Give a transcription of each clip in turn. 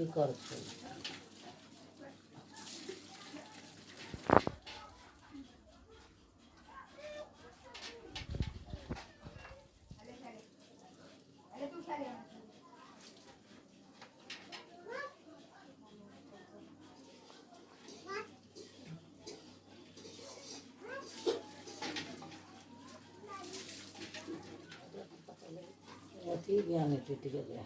की करतै। अथी ज्ञान टूटि गेलै।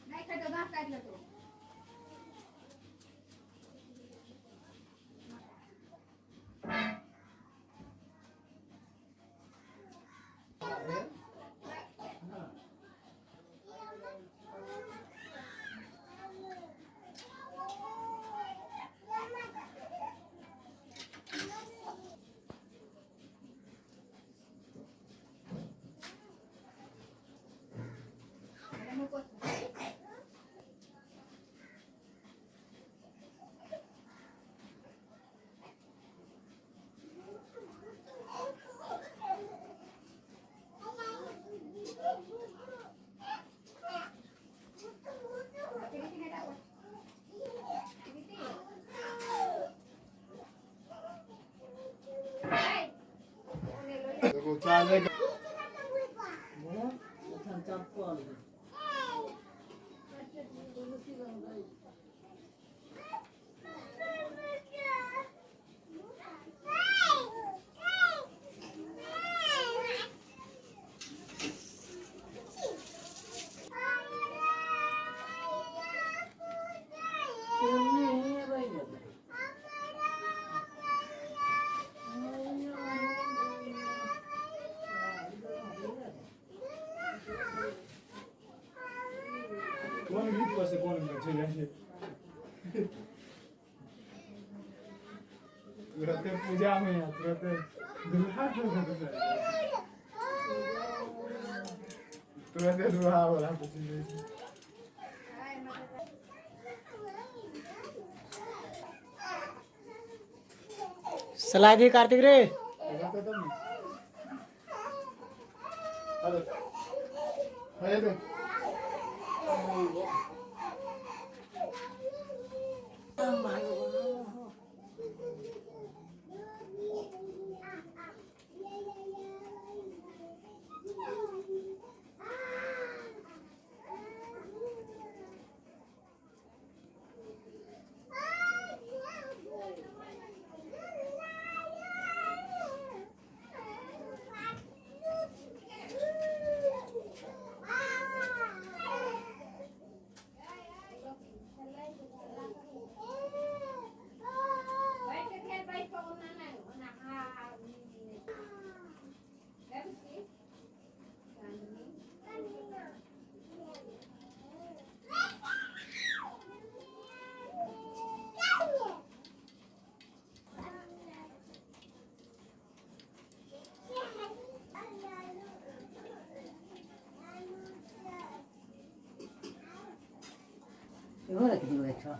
नहि खेतौ, दाँत काटि लेतौ। एखन चप्पल। कोन गीत पर से कोन छै जाइ छै तुरते पूजा में, तुरते दुल्हा, तुरते दुल्हा वाला पूछि लै छै। सलाह दे कार्तिक रे। रहतै तब ने। हेलो, हे दे। बैठ के खेल, बैठ के। ओना नहि, ओना। हाँ, चांदनी। इहो राखि दियौ एकठो।